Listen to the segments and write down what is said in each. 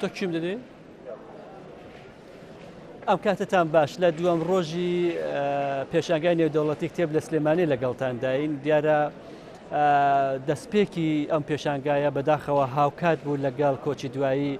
تۆ کیم دەدەی؟ ئەم کاتتان باش لە دووەم ڕۆژی پێشانگای نێودەوڵەتی کتێب لە سلێمانی لەگەڵتانداین دیارە دەستپێکی ئەم پێشانگایە بەداخەوە هاوکات بوو لەگەڵ کۆچی دوایی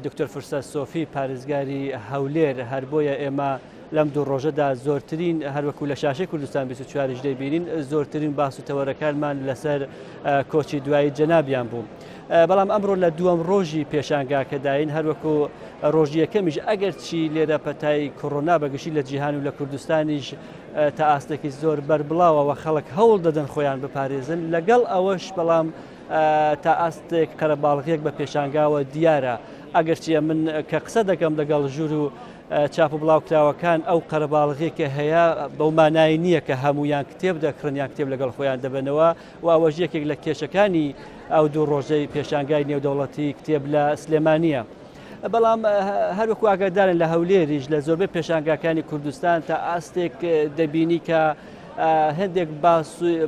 دکتۆر فرسە سۆفی پارێزگاری هەولێر هەر بۆیە ئێمە لەم دوو ڕۆژەدا زۆرترین هەروەکو لە شاشەی کوردستان 24 دەیبینین زۆرترین باس و تەوەرەکانمان لەسەر کۆچی دوایی جەنابیان بوو. بەڵام ئەمڕۆ لە دووەم ڕۆژی پێشانگاکەداین هەروەکو ڕۆژی یەکەمیش ئەگەر چی لێرە پەتای کۆرۆنا بەگشتی لە جیهان و لە کوردستانیش تا ئاستێکی زۆر بەربڵاوەوە خەڵک هەوڵ دەدەن خۆیان بپارێزن لەگەڵ ئەوەش بەڵام تا ئاستێک قەرەباڵغیەک بە پێشانگاوە دیارە ئەگەرچی من کە قسە دەکەم لەگەڵ ژوور و چاپ و بڵاوکراوەکان ئەو قەرەباڵغی کە هەیە بەو مانای نییە کە هەمویان کتێب دەکڕن یان کتێب لەگەڵ خۆیان دەبەنەوە و ئەوەش یەکێک لە کێشەکانی ئەو دوو ڕۆژەی پێشانگای نێودەوڵەتی کتێب لە سلێمانییە. بەڵام هەروەکو ئاگادارن لە هەولێریش لە زۆربەی پێشانگاکانی کوردستان تا ئاستێک دەبینی کە هەندێک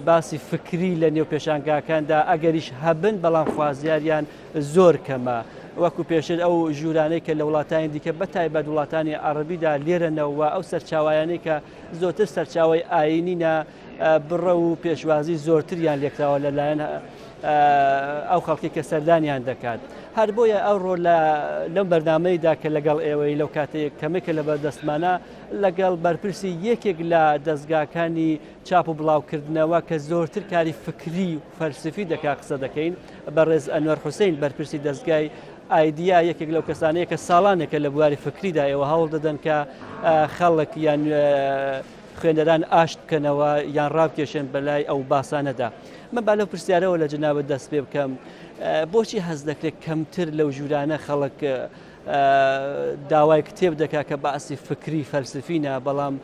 باسی فکری لە نێو پێشانگاکاندا ئەگەریش هەبن بەڵام خوازیاریان زۆر کەمە وەکو پێشتر ئەو ژوورانەی کە لە وڵاتانی دیکە بە تایبەت وڵاتانی عەڕەبیدا لێرەنەوە ئەو سەرچاوانەی کە زۆرتر سەرچاوی ئاینینە بڕە و پێشوازی زۆرتریان لێکراوە لەلایەن ئەو خەڵکی کە سەردانیان دەکات. هەر بۆیە ئەوڕۆ لەم بەرنمەیدا کە لەگەڵ ئێوەی لەو کاتەیە کەمێک کە لە بەردەستمانە لەگەڵ بەرپرسی یەکێک لە دەستگاکانی چاپ و بڵاوکردنەوە کە زۆرتر کاری فکری و فەلسفی دەکا قسە دەکەین بەڕێز ئەنوەر حوسین بەرپرسی دەستگای ئایدیا یەکێک لەو کەسانەیە کە ساڵانێکە لە بواری فکریدا ئێوە هەوڵ دەدەن کە خەڵک یان خوێنەران ئاشت بکەنەوە یان ڕابکێشن بەلای ئەو باسانەدا. من با لەو پرسیارەوە لە جەنابت دەست پێ بکەم بۆچی هەست دەکرێت کەمتر لەو ژوورانە خەڵک داوای کتێب دەکا کە باسی فکری فەلسفینە بەڵام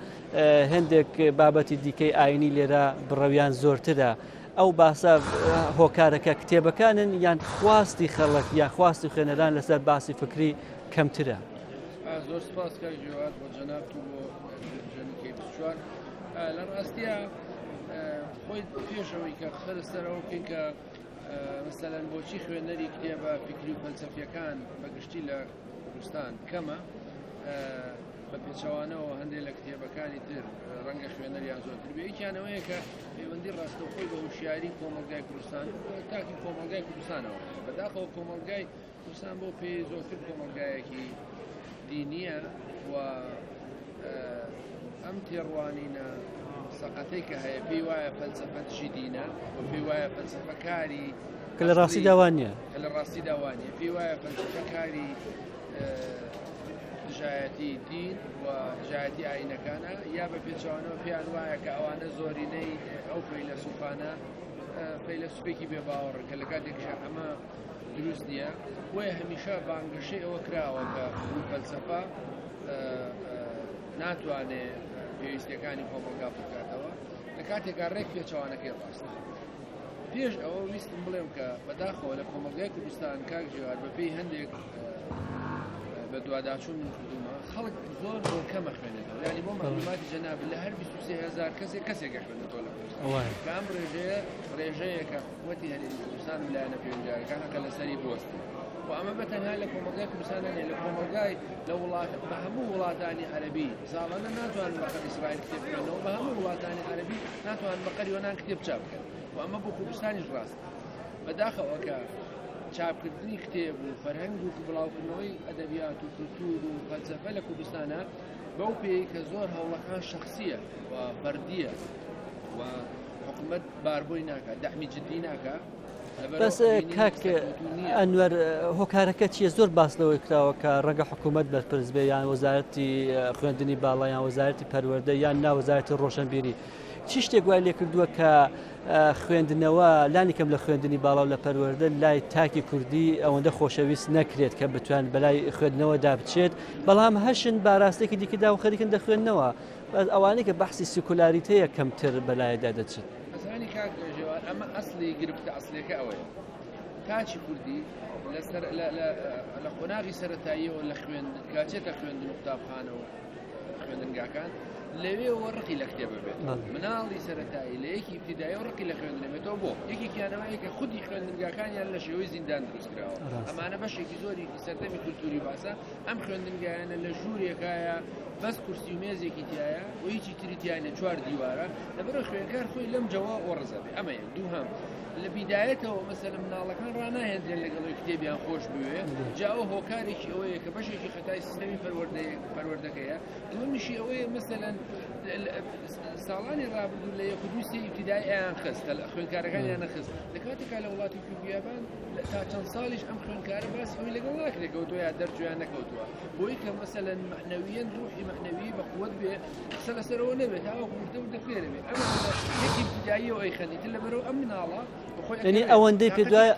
هەندێک بابەتی دیکەی ئاینی لێرە بڕەویان زۆرترە ئەو باسە هۆکارەکە کتێبەکانن یان خواستی خەڵک یان خواستی خوێنەران لەسەر باسی فکری کەمترە. زۆر سپاس کاک جواد بۆ جەنابت و بۆ تەلەڤیزیۆنی کەی 24 لە ڕاستیە خۆی پێشەوەی کە قسە لەسەرەوە بکەین کە مەسەلەن بۆچی خوێنەری کتێبە فیکری و فەلسەفیەکان بە گشتی لە کوردستان کەمە بە پێچەوانەوە هەندێک لە کتێبەکانی تر ڕەنگە خوێنەریان زۆرتر بێ یەکیانەوەیە کە پەیوەندی ڕاستەوخۆی بە هوشیاری کۆمەلگای کوردستان تاکی کۆمەلگای کوردستانەوە بەداخەوە کۆمەلگای کوردستان بۆ پێی زۆرتر کۆمەڵگایەکی دینیە و ئەم تێڕوانینە سەقەتەی کە هەیە پێی وایە فەلسەفە دژی دینە و پێی وایە فەلسەفە کاری کە لە ڕاستیدا وان نییە کە لە ڕاستیدا وان نییە پێی وایە فەلسەفە کاری دژایەتی دین و دژایەتی ئاینەکانە یا بە پێچەوانەوە پێیان وایە کە ئەوانە زۆرینەی ئەو فەیلەسوفانە فەیلەسوفێکی بێ باوەڕن کە لە کاتێکیشا ئەمە دروست نییە بۆیە هەمیشە بانگەشەی ئەوە کراوە کە فەلسەفە ناتوانێ پێویستیەکانی کۆمەڵگا بکاتەوە لە کاتێکا ڕێک پێچەوانەکەی ڕاستە پێش ئەوە ویستم بڵێم کە بەداخەوە لە کۆمەڵگای کوردستان کاک جێوار بەپێی هەندێک بە دواداچوون من کردومە خەڵک زۆر زۆر کەمە خوێنێتەوە یعنی بۆ معلوماتی جەناب لە هەر 23هزار کەسێک کەسێک خوێنێتەوە لە کوردستان کە ئەم ڕێژەیە ڕێژەیەکە حکومەتی هەرێمی کوردستان و لایەنە پەیوەندیدارەکان هەقە لەسەری بوەستن و ئەمە بە تەنها لە کۆمەڵگای کوردستان نیە لە کۆمەڵگای لە وڵات بە هەموو وڵاتانی عەرەبی ساڵانە ناتوانن بەقەد ئیسرائیل کتێب بخوێنەوە بە هەموو وڵاتانی عەرەبی ناتوانن بەقەد یۆنان کتێب چاپ بکەن و ئەمە بۆ کوردستانیش ڕاستە بەداخەوە کە چاپکردنی کتێب و فەرهەنگ و بڵاوکردنەوەی ئەدەبیات و کولتوور و فەلسەفە لە کوردستانە بەو پێی کە زۆر هەوڵەکان شخصیە و فەردیە و حکومەت باربۆی ناکا دەعمی جدی ناکا بەس کاک ئەنوەر هۆکارەکە چییە زۆر باس لەوەی کراوە کە ڕەنگە حکوومەت بەرپرس بێ یان وەزارەتی خوێندنی باڵا یان وەزارەتی پەروەردە یان ناوەزارەتی ڕۆشنبیری چی شتێک وای لێ کردووە کە خوێندنەوە لانی کەم لە خوێندنی باڵا و لە پەروەردە لای تاکی کوردی ئەوەندە خۆشەویست نەکرێت کە بتوان بەلای خوێندنەوەدا بچێت بەڵام هەشن باراستێکی دیکەدا و خەریکن دەخوێندنەوە بەس ئەوانەی کە بەحسی سیکولاریتەیە کەمتر بەلایدا دەچن. ئەزانی کاک ژێوار ئەمە ئەسلی گرفتە ئەسلیەکە ئەوەیە تاکی کوردی لەسەر لە قۆناغی سەرەتاییەوە لە خوێند کاچێتە خوێندن و قوتابخانە و خوێندنگاکان لەوێوە ڕقی لە کتێب بێت مناڵی سەتایی لە یەکی ئیبتیدایی و ڕقی لە خوێندنە بێتەوە بۆ یەکێکیانەوەیە کە خودی خوێندنگاکانیان لە شێوەی زیندان دروست کراوە ئەمانە بەشێکی زۆری سەردەمی کولتوری باسە ئەم خوێندنگایانە لە ژوورێکایە بەس کورسی و مێزێکی تایە و هیچی تری تیانە چوار دیوارە لەبەرە خوێنکار خۆی لەم جەوا وەڕزە بێ ئەمە یەک دووهەم لە بیدایەتەوە مەسەلەن مناڵەکان ڕاناهێندرێن لەگەڵی کتێبیان خۆش بوێ جا ئەو هۆکارێکی ئەوەیە کە بەشێکی خەتای سیستەمی پەروەردەکەیە دووەمیشی ئەوەیە مەسەلەن ساڵانی ڕابردوو لە یەک و دوو سێ ئیبتیدایی ئەیان خست خوێندکارەکانیان نەخست لە کاتێکا لە وڵاتی کوردیابان تا چەند ساڵیش ئەم خوێندکارە باسی ئەوەی لەگەڵ ناکرێت کەوتووە یا دەرچوو نەکەوتووە بۆی کە مەسەلەن مەعنەویەن ڕوحی مەعنەوی بە قوت بێ قسە لەسەرەوە نەبێت تاوەکو وردە وردە فێرە بێت ئەمە یەکی ئیبتیداییەوە ئەیخەنی تر لەبەرەوە ئەم مناڵە یعنی ئەوەندەی پێ دوای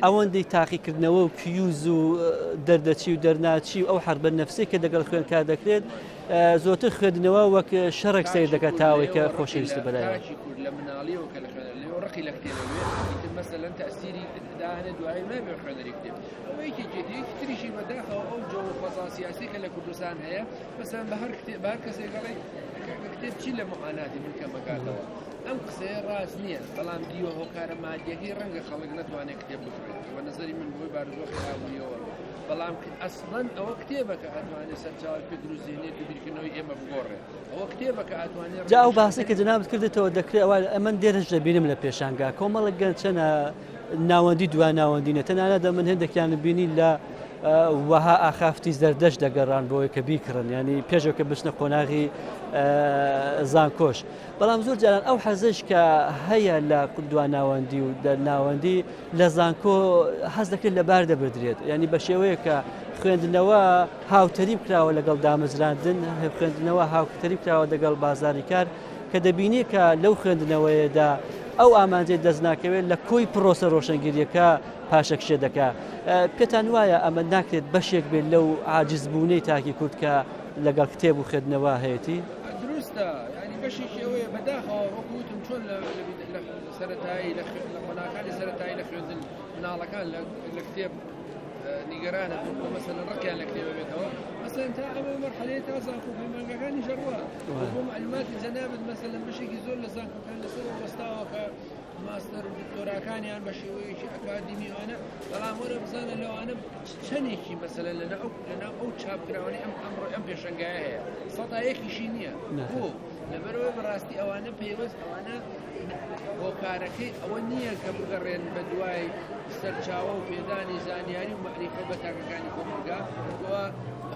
ئەوەندەی تاقیکردنەوە و quiz و دەردەچی و دەرناچی و ئەو حربە نەفسی کە دەگەڵ خوێندکار دەکرێت زۆرتر خوێندنەوە وەک شەڕێک سەیر دەکات تاوەی کە خۆشەویستی بەلایەوە. تاکی کورد لە مناڵیەوە کە لە خوێنەر لێەوە ڕقی لە کتێبە بێ ئیتر مەسەلەن تەئسیری داهێنێ دوایی نابێ خوێنەری کتێب ئەوە یەکێکێتی یەکی تریشی بەداخەوە ئەو جەو و فەزا سیاسی کە لە کوردستان هەیە مەسەلەن بە هەر کتێب بە هەر کەسێک ئەڵێ کاکە کتێب چی لە معاناتی من کەمەکاتەوە ئەم قسەیە ڕاست نییە بەڵام دیوە هۆکارە مادیەکەی ڕەنگە خەڵک نەتوانێت کتێب بکڕێت بە نظری من بۆی بارودۆخی ئابووریەوە بەڵام ئەسڵەن ئەوە کتێبە کە ئەتوانێت سەرچاوەی فکر و زیهنیەت و بیرکردنەوەی ئێمە بگۆڕێت ئەوە کتێبە کە ئەتوانێت جا ئەو باسەی کە جەنابت کردتەوە دەکرێت ئەوە ئەمن دێرش دەبینم لە پێشانگا کۆمەڵک گەنج چەنە ناوەندی دوا ناوەندینە تەنانەت ئەمن هەندێکیان بینی لە وەها ئاخافتی زەردەش دەگەڕان بۆی کە بیکڕن ینی پێشەوە کە بچنە قۆناغی زانکۆش بەڵام زۆر جاران ئەو حەزش کە هەیە لە دوا ناوەندی و دەرناوەندی لە زانکۆ حەز دەکرێت لەبار دەبردرێت ینی بە شێوەیە کە خوێندنەوە هاوتەریب کراوە لەگەڵ دامەزراندن خوێندنەوە هاوتەریب کراوە دەگەڵ بازاری کار کە دەبینی کە لەو خوێندنەوەیەدا ئەو ئامانجێت دەست ناکەوێت لە کۆی پرۆسە ڕۆشنگیریەکە پاشەکشێ دەکا پێتان وایە ئەمە ناکرێت بەشێک بێت لەو عاجزبوونەی تاکی کورد کە لەگەڵ کتێب و خوێندنەوە هەیەی دروستە ینی بەشێکی ئەوەیە بەداخەوە وەکو وتم چۆن لە سەرەتایی لە قۆناغەکانی سەرەتایی لە خوێندن مناڵەکان لە کتێب نیگەرانە بوون بۆ مەسەلەن ڕقیان لە کتێبە بێتەوە مەسەلەن تا ئەمە مەرحەلەیە تا زانکۆ پەیمانگاکانی ژەڕوە بۆ معلوماتی جەنابت مەسەلەن بەشێکی زۆر لە زانکۆکان لەسەر وەستاوە کە ماستەر و دکتۆراکانیان بە شێوەیەکی ئەکادیمی وانە بەڵام وەرە بزانە لەوانە چەندێکی مەسەلەن لەناو لەناو ئەو چاپکراوانەی ئەم ئەمڕۆ ئەم پێشەنگایە هەیە سەدا یەکیشی نییە بۆ لەبەرئەوەی بەڕاستی ئەوانە پەیوەست ئەوانە هۆکارەکەی ئەوە نییە کە بگەڕێن بە دوای سەرچاوە و پێدانی زانیاری و مەعریفە بە تاکەکانی کۆمەڵگا و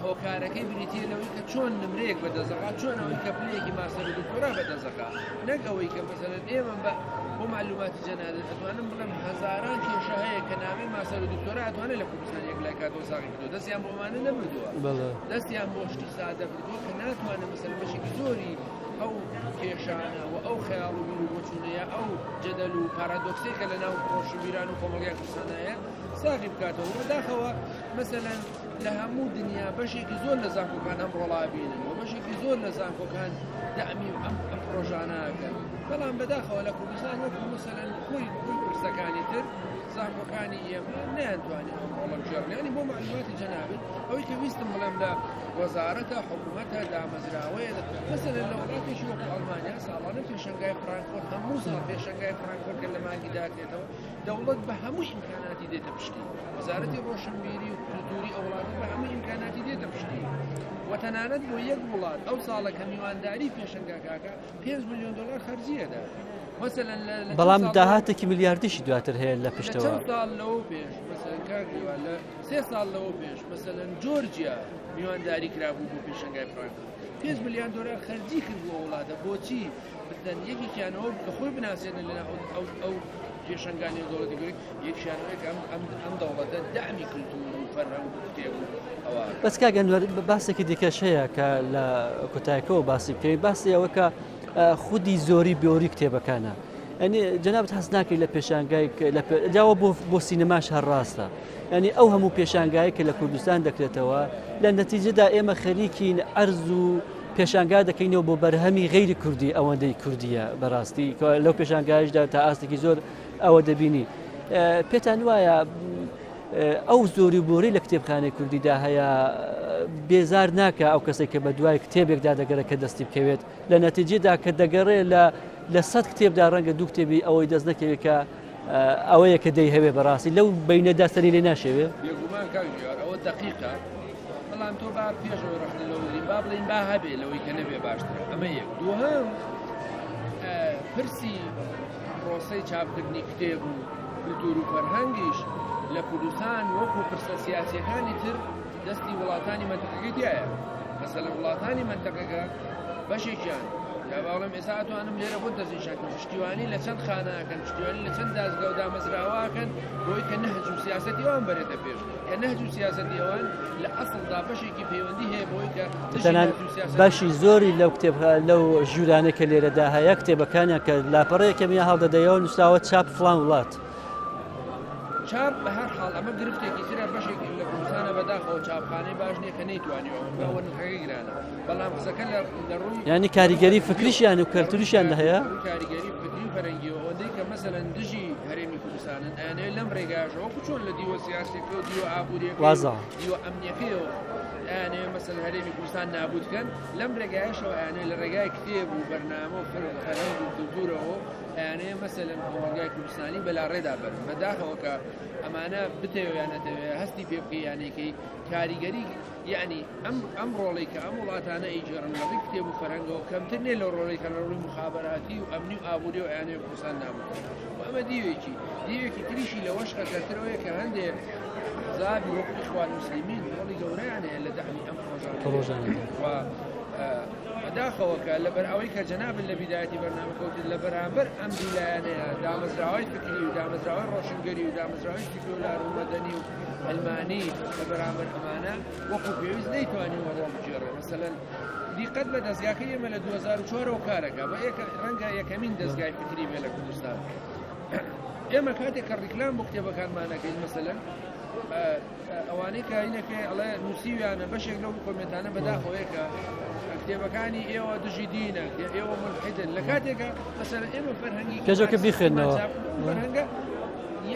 هۆکارەکەی بریتە لەوەی کە چۆن نمرەیەک بەدەستەکە چۆن ئەوەی کە پلەیەکی ماستەر و دکتۆرا بەدەستەکە نەک ئەوەی کە مەسەلەن ئێمە بە بۆ معلوماتی جەنابت ئەتوانم بڵێم هەزاران کێشە هەیە کە نامەی ماستەر و دکتۆرا ئەتوانێت لە کوردستان یەک لای کاتەوە ساغی کردووە دەستیان بۆ ئەمانە نەبردووە دەستیان بۆ شتی سادە بردووە کە ناتوانێت مەسەلەن بەشێکی زۆری ئەو کێشانە و ئەو خەیاڵ و بیر و بۆچوونەیە ئەو جەدەل و پارادۆکسەی کە لە ناو ڕۆشنبیران و کۆمەڵگای کوردستانایە ساغی بکاتەوە بەداخەوە مەسەلەن لە هەموو دنیا بەشێکی زۆر لە زانکۆکان ئەم ڕۆڵا بینن و بەشێکی زۆر لە زانکۆکان دەعمی ئەم ئەم پرۆژانەکەن بەڵام بەداخەوە لە کوردستان وەکو مەسەلەن خۆی خۆی پرسەکانی تر زانکۆکانی ئێمە نەیانتوانی ئەم ڕۆڵە بگێڕن یانی بۆ مەعلوماتی جەنابت ئەوەی کە ویستم بڵێم لە وەزارەتە حکوومەتە دامەزراوەیە مەسەلەن لە وڵاتێکی وەکو ئەڵمانیا ساڵانە پێشەنگای فرانکفۆرت هەموو ساڵ پێشەنگای فرانکفۆرت کە لە مانگی داکرێتەوە دەوڵەت بە هەموو ئیمکاناتی دێتە پشتی وەزارەتی ڕۆشنبیری و کولتوری ئەو وڵاتە بە هەموو ئیمکاناتی دێتە پشتی و تەنانەت بۆ یەک وڵات ئەو ساڵە کە میوانداری پێشەنگاکاکە 5 میلیۆن دلار خەرجیەدا مەسەلەن بەڵام داهاتێکی میلیاردیشی دواتر هەیە لە پشتەوە ساڵ لەوە پێش مەسەلەن کاک لە سێ ساڵ لەوە پێش مەسەلەن جۆرجیا میوانداری کرابوو بۆ پێشەنگای فرانکفۆرت 5 میلیۆن دلار خەرجی کرد بۆ وڵاتە بۆچی بدەن یەکێکیانەوە کە خۆی بناسێنن لە ئەو ئەو پێشەنگانی دەوڵەتی گەورە یەکیانەوەی کە ئەم ئەم دەوڵەتە دەعمی کلتور و فەرهەنگ و کتێب و ئەوە بەس کاک ئەنوەر باسێکی دیکەش هەیە کە لە کۆتایەکەوە باسی بکەین باسی ئەوە کە خودی زۆری بۆری کتێبەکانە ئەنی جەنابت هەست ناکەی لە پێشانگای لە جاوە بۆ بۆ سینەماش هەر ڕاستە ینی ئەو هەموو پێشانگایە کە لە کوردستان دەکرێتەوە لە نەتیجەدا ئێمە خەریکین ئەرز و پێشانگا دەکەینەوە بۆ بەرهەمی غەیری کوردی ئەوەندەی کوردیە بەڕاستی لەو پێشانگایشدا تا ئاستێکی زۆر ئەوە دەبینی پێتان وایە ئەو زۆری و بۆری لە کتێبخانەی کوردیدا هەیە؟ بێزار ناکە ئەو کەسێک کە بە دوای کتێبێکدا دەگەڕێت کە دەستی بکەوێت لە نەتیجەدا کە دەگەڕێ لە لە سەد کتێبدا ڕەنگە دوو کتێبی ئەوەی دەست نەکەوێت کە ئەوەیە کە دەیهەوێ بەڕاستی لەو بینەدا سەری لێ ناشێوێ. بێگومان کاک ژیار ئەوە دەقیقە بەڵام تۆ با پێش ئەوەی ڕەخنە لەوە بگرین با بڵێین با هەبێ لەوەی کە نەبێ باشترە ئەمە یەک دووهەم پرسی پرۆسەی چاپکردنی کتێب و کولتور و فەرهەنگیش لە کوردستان وەکو پرسە سیاسیەکانی تر دەستی وڵاتانی مەنتەقەکەی تایە مەسەلەن وڵاتانی مەنتەقەکە بەشێکیان یا باڵم ئێستا ئەتوانم لێرە بۆ دەستنیشان کەم پشتیوانی لە چەند خانەکەن پشتیوانی لە چەند دازگا و دامەزراوەکەن بۆی کە نەهج و سیاسەتی ئەوان بەرێتە پێش کە نەهج و سیاسەتی ئەوان لە ئەسڵدا بەشێکی پەیوەندی هەیە بۆی کە بەشی زۆری لەو کتێب لەو ژوورانە کە لێرەدا هەیە کتێبەکانیان کە لاپەڕەیەکەمیان هەڵدەدەیەوە نووسراوە چاپ فڵان وڵات. چاپ بە هەر حاڵ ئەمە گرفتێکی ترە بەشێکی لە کوردستانە بەداخەوە چاپخانەی باش نییە کە نەیتوانیوە ئەوە بکا و نرخەکەی گرانە بەڵام قسەکە لە لە ڕووی یعنی کاریگەری فکریشیان و کەلتوریشیان لە هەیە ڕووی کاریگەری فکری و فەرەنگیەوە ئەوەندەی کە مەسەلەن دژی هەرێمی کوردستانن ئەیانەوێت لەم ڕێگایەشەوە وەکو چۆن لە دیوە سیاسیەکە و دیوە ئابووریەکەی و وازە دیوە ئەمنیەکەیەوە ئەیانەوێت مەسەلەن هەرێمی کوردستان نابوود کەن لەم ڕێگایەشەوە ئەیانەوێت لە ڕێگای کتێب و بەرنامە و فەرهەنگ و کولتوورەوە ئەیانەوێ مەسەلەن کۆمەڵگای کوردستانی بەلاڕێدا بەرن بەداخەوە کە ئەمانە بتەوێ یان نەتەوێ هەستی پێ بکەی یان نەیکەی کاریگەری یعنی ئەم ئەم ڕۆڵی کە ئەم وڵاتانە ئەیگێڕن لە ڕووی کتێب و فەرهەنگەوە کەمتر نییە لەو ڕۆڵی کە لە ڕووی مخابراتی و ئەمنی و ئابووری و ئەیانەوێ کوردستان نابوود کەن و ئەمە دیوێکی دیوێکی تریشی لەوەش خەتەرترەوەیە کە هەندێ ئەحزابی وەکو ئیخوان موسلیمین ڕۆڵی گەورەیان هەیە لە دەعمی ئەم پڕۆژانەدا و بەداخەوە کە لەبەر ئەوەی کە جەنابت لە بیدایەتی بەرنامەکە وتت لە بەرامبەر ئەم دوو لایەنەیە دامەزراوەی فکری و دامەزراوەی ڕۆشنگەری و دامەزراوەی سیکۆلار و مەدەنی و عەلمانی لە بەرامبەر ئەمانە وەکو پێویست نەیتوانیوە ڕۆڵ بگێڕێ مەسەلەن دیقەت بە دەزگاکەی ئێمە لە 2004ەوە کارەکە بە یەکە ڕەنگە یەکەمین دەزگای فکری بێ لە کوردستان ئێمە کاتێک کە ڕیکلام بۆ کتێبەکانمان ئەکەین مەسەلەن ئەوانەی کە هینەکەی ئەڵێ نووسیویانە بەشێک لەو کۆمێنتانە بەداخەوەیە کە کتێبەکانی ئێوە دژی دینە ئێوە ملحدن لە کاتێکە مەسەلەن ئێمە فەرهەنگی کەجۆکە بیخوێنەوە فەرهەنگە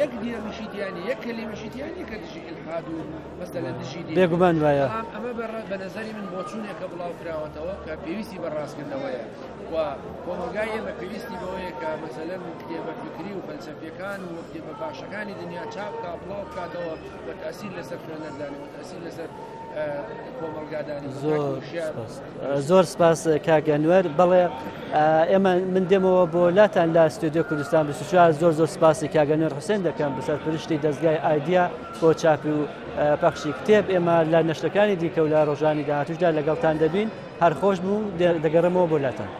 یەک دێڕیشی دیانی یەک کەلیمەشی دیانی کە دژی ئیلحاد و مەسەلەن دژی دین بێگومان وایە ئەمە بە نظری من بۆچوونێکە بڵاو کراوەتەوە کە پێویستی بە ڕاستکردنەوەیە و کۆمەڵگای ئێمە پێویستی بەوەیە کە مەسەلەن کتێبە فکری و فەلسەفیەکان و کتێبە باشەکانی دنیا چاپ کا بڵاو بکاتەوە و تەئسیر لەسەر خوێنەر دانێ و تەئسیر لەسەر کۆمەڵگا دانێ زۆر سپاس زۆر سپاس کاک ئەنوەر بەڵێ ئێمە من دێمەوە بۆ لاتان لە ستۆدیۆ کوردستان 24 زۆر زۆر سپاسی کاک ئەنوەر حوسێن دەکەم بەسەرپەرشتی دەزگای ئایدیا بۆ چاپی و پەخشی کتێب ئێمە لە نەشتەکانی دیکە و لە ڕۆژانی داهاتوشدا لەگەڵتان دەبین هەر خۆش بوو دەگەڕێمەوە بۆ لاتان.